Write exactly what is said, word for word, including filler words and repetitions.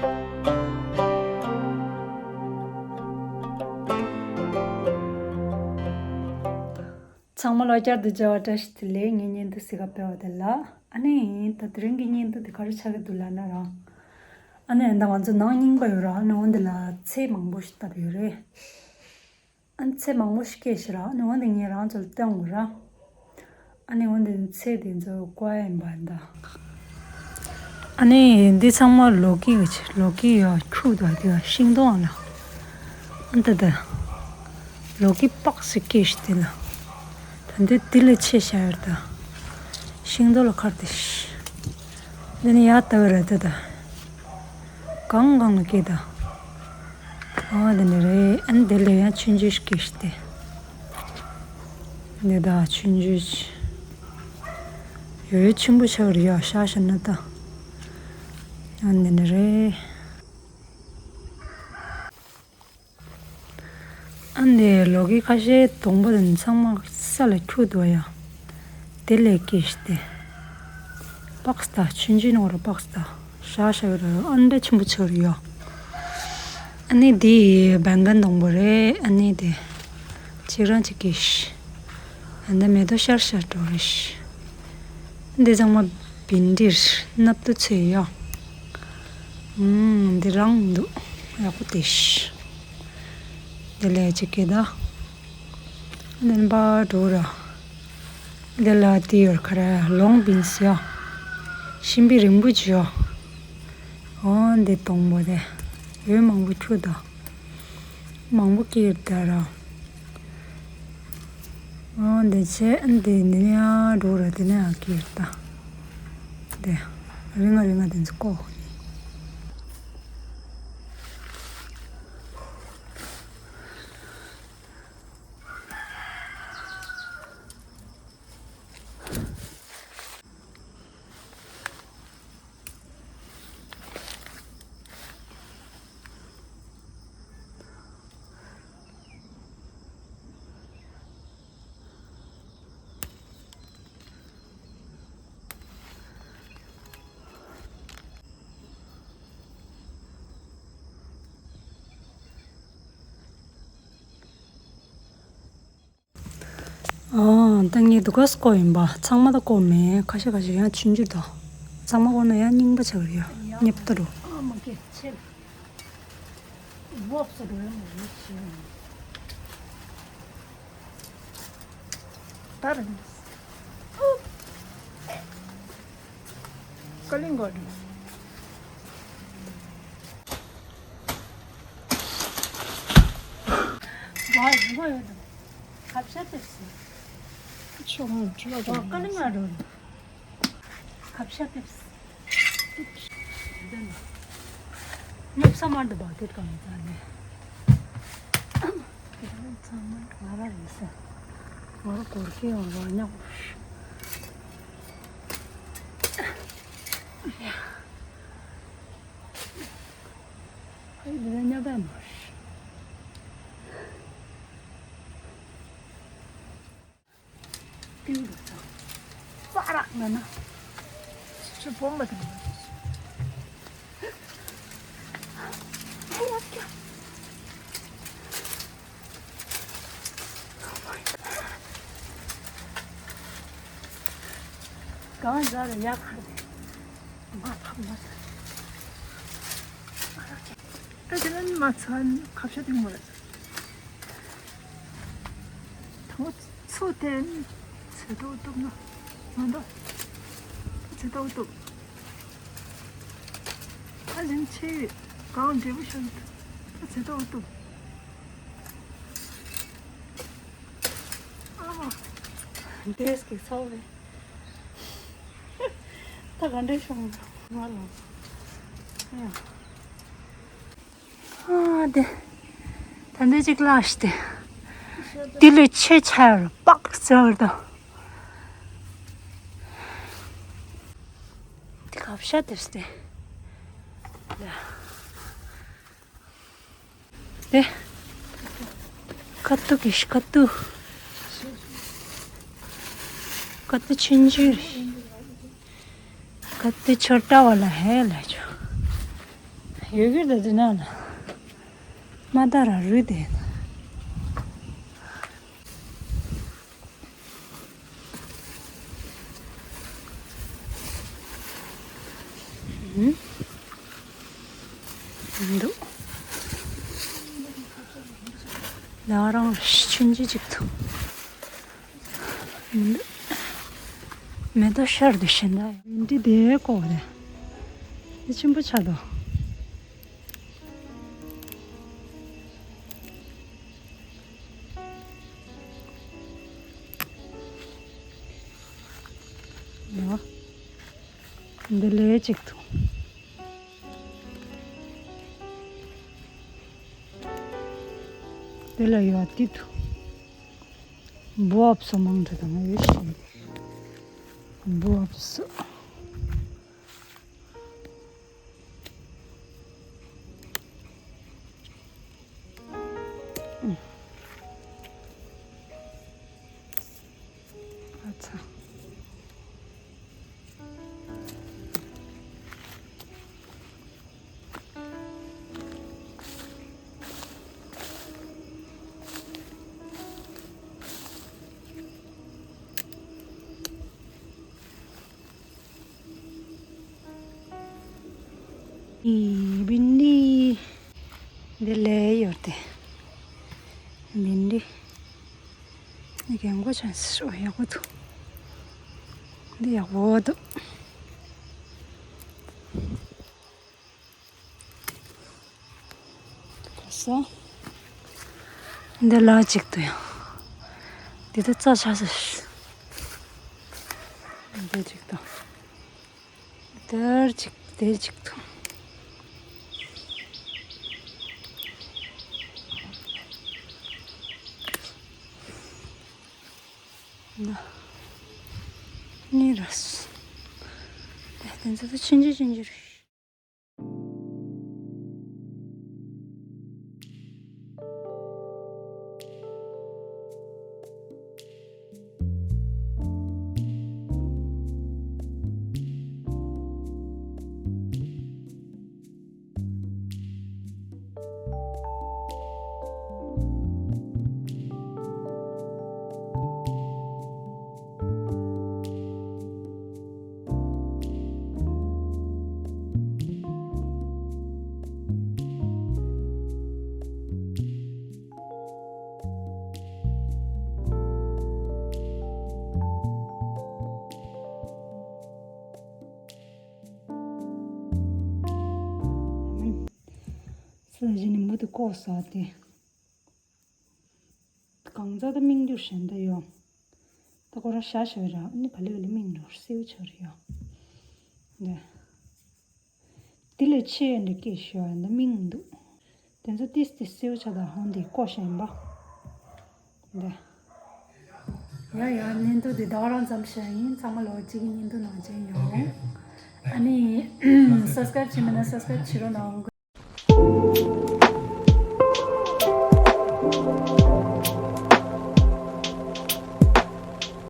ཚང་མ་ལ་བསྐྱར་དུ་མཇལ་བ་བཀྲ་ཤིས་བདེ་ལེགས། ངའི་བརྙན་ཐུང་གཟིགས་ག་སྤེལ་བ་དེ་ལ། ཨ་ནི་ད་དེ་རིང་གི་བརྙན་ཐུང་དེ་ག་རེ་ཆགས་ཀྱི་འདུག་ལབ་ན་ར། ཨ་ནི་ད་ང་ཚོ་ནང་རྙིང་པ་ཡོད་ར། ཨ་ནི་འོ་འདི་ལ་ཚེ་མང་པོ་ཞིག་བཏབ་ཡོད་རེད། ཨ་ནི་ཚེ་མང་པོ་ཞིག་སྐྱེས་ཤག་ར། ཨ་ནི་འོ་འདི་ངས་རང་ཚོ་ལ་སྟོན་དགོས་ར། ཨ་ནི་འོ་འདི་ཚེ་འདི་ཚོ་བཀོག་ཡ་ཡིན་པ་འདྲ། ཨ་ནི་འདི་ཚང་མ་ལོ་ཀི་གི་ཆེ། ལོ་ཀི་ཡོད་ཁྱུག་འདུག་དེ་ཤིང་སྡོང་ལ། ཨ་ད་ད། ལོ་ཀི་པགས་སུ་སྐྱེས་ཤིག་དེ་ལ། ད་འདི་དེ་ལས་ཆེ་ཤག་ཡོད་ད། ཤིང་སྡོང་ལ་ཁར་དེ་ཤི། འདི་ནི་ཡར་ལྟ་བུ་རེད་ད་ད། གང་གང་ལ་སྐྱེས་ད། ཨ་འདི་ནི་རེད། ཨ་ནི་དེ་ལས་ཡང་ཆུང་ཆུང་ཞིག་སྐྱེས་ཤིག་དེ། འདི་ད་ཆུང་ཆུང་ཞིག་ཡོད་ཆེན་པོ་ཆགས་རེད་ཡ། ཤ་ཤ་ན་ད། ཨ་འདི་ནི་རེད། ཨ་ནི་ལོ་ཀི་ཁ་ཤས་སྡོང་པོ་དེ་ཚང་མ་ས་ལ་འཁྱུག་འདུག་ཡ། དེ་ལས་སྐྱེས་ཤིག་དེ། པགས་ད་ཆུང་ཆུང་ནོར་པགས་ད། ཤ་ཤ་ཡོད་ར། ཨ་འདྲ་ཆེན་པོ་ཆགས་རེད་ཡ། ཨ་ནི་དེ་བེང་གན་སྡོང་པོ་རེད། ཨ་ནི་དེ་གཅིག་རང་གཅིག་སྐྱེས་ཤིག་ཨ་འདི་མེ་ཏོག་ཤར་ཤར་འགྲོ་རེད་ཤག་འདི་ཚང་མ་བིན་ཏིར་སྣབས་ཏུ་ཚོས་ཡོད། ཨུམ། འདི་རང་འདུག་ཡག་པོ་དེ་ཤག་འདི་ལས་ཅིག་གི་ད། འདི་ནི་པར་འགྲོ་ར། འདི་ལ་དེ་ཡོད་ཁ་ར། ལོང་བིན་སི་ཡོད། ཤིང་པི་རིང་པོ་ཅིག་ཡོད། འོ་འདི་སྡོང་པོ་དེ། འོད་མང་པོ་འཁྱུག་ད། མང་པོ་སྐྱེས་ད་ར། འོ་འདི་བྱས་འདི་ནི་ཡང་འགྲོ་ར། དེ་ནས་ཡང་སྐྱེས་ད། དེ་རིང་ང་རིང་ང་དེ་ཚོ་ཀོ། ཨང་། ད་ངས་དུ་ག་སྐོར་ཡིན་པ། ཚང་མ་ད་སྐོར་མེད། ཁ་ཤས་ཁ་ཤས་ཡང་ཆུང་ཆུང་དང་། ཚང་མ་སྐོར་ན་ཡང་རྙིང་པ་ཆགས་ཀྱི་རེད་ཡ། རྙིང་པ་རྙིང་པ་རུ། ཨ་མ་ཀེ་ཆེ། བོབ་སུ་འགྲོ་ཡང་མི་ཤེས། ད་རེད། ཀ་ལིང་ག་ཌེན། ཝའོ། ཁ་བྱ་དེབ་སི། ཆོ་མོ་ཆོ་ཆོ། ཀ་ལིང་ག་ཌེན། ཁ་བྱ་དེབ་སི། ཉོབ་ས་མར་འདི་བ་ཀེད་གང་ཙ་ནས། ཚང་མ་ང་ར་རེད་ས། ང་ར་གོར་ཁེ་ཡོང་རོགས་ཉོག་ཨེ་འདི་ལ་ཉོག་ག་མ། ཏིང་འདུག་ཚང་། ཙ་རག་ན་ན། ཆུ་བོ་མ་དང་། གང་ཟ་ར་ཡག་ཁར་དེ། མ་ཕམ་མ་ཟ། ཨ་དེ་ནི་མ་ཚང་ཁ་བྱ་དེ་མོ་རེད། ཐོ་ཚོ་དེ་ཚེ་ཏོག་གཏུབ་ན་མ་འདོད། ཚེ་ཏོག་གཏུབ། ཨ་ལིང་ཆེ་གང་འབྲས་བུ་ཤོར་ད་ཚེ་ཏོག་གཏུབ། ཨ་མ། འདྲེས་ཀྱི་ཚོགས་རེད། ད་ག་འདྲས་བྱུང་ང་ལ། ཡ། ཨ་དེ། ད་འདི་གཅིག་ལ་ཤི་དེ། དེ་ལས་ཆེ་ཆེར་པག་ཟེར་བར་དང་། དེ་ཁ་བྱ་དེབ་སྟེ། དེ། ཀ་ཏུ་གིས་ཀ་ཏུ། ཀ་ཏུ་ཆུང་ཆུང་རེད། ཀ་ཏུ་ཆོ་ཏ་བ་ལ་ཧེ་ལ་ཆོ། ཡོད་གི་རེད་དེ་ན་ལ། མ་ད་ར་རུས་དེ། འདུག་ལ་རང་ཆུན་ཅི་ཅིག་ཐུབ། མེ་ཏོག་ཤར་དུ་ཕྱིན་ན་ཡང་འདི་དེ་ཀོ་རེད། འདི་ཆེན་པོ་ཆགས་འདུག་ཡ། འདི་ལས་ཅིག་ཐུབ། དེ་ལ་ཡོད་དེ་དུ། འབུ་ཨབ་སོ་མང་དྲགས་དང་ཡོད་ཤིང་། འབུ་ཨབ་སོ། ཨ་ཚ། ཨི་བིན་དི། འདི་ལས་ཡོད་དེ། བིན་དི། འདི་རྒན་གོག་ཅན་ཞིག་ཡག་པོ་འདུག་འདི་ཡག་པོ་འདུག་སོ། འདི་ལ་གཅིག་ཏུ་ཡང་། འདི་ད་རྩྭ་ཆགས་སོ། འདི་གཅིག་ཏུ། དེར་གཅིག་དེར་གཅིག་ཏུ། ན། ནི་ར་སོ། དེ་དེ་ཚོ་ད་ཆུང་ཆུང་ཆུང་ཆུང་རེད། སོ་བཞི་ནི་མུ་མཐུད་བཀོག་ཟ་སྟེ། གང་ཚ་ད་སྨིན་རྒྱུ་གཞན་ད་ཡོང་། ད་ཁོ་རང་ཤ་ཤ་ར་ནི་ག་ལེ་ག་ལེ་སྨིན་འགྲོ་སེའུ་ཆ་རེ་ཡོང་། ནས། དེ་ལས་ཆེ་འདྲ་སྐད་ཤོར་ཡ་འདི་སྨིན་འདུག་དེ་ཚོ་ཏིས་ཏིས་སེའུ་ཆ་ད་ཧོན་དེ་བཀོག་ཤ་ཡིན་པ། འདི། ཡ་ཡ་བརྙན་ཐུང་འདི་ད་ག་རང་ཙམ་བཤད་ཡིན། ཚང་མ་ལོ་གཅིག་གི་བརྙན་ཐུང་ནང་མཇལ་ཡོང་། ཨ་ནི་སབ་སི་ཀ་རེབ་བྱས་མེད་ན་སབ་སི་ཀ་རེབ་བྱེད་རོགས་གནང་།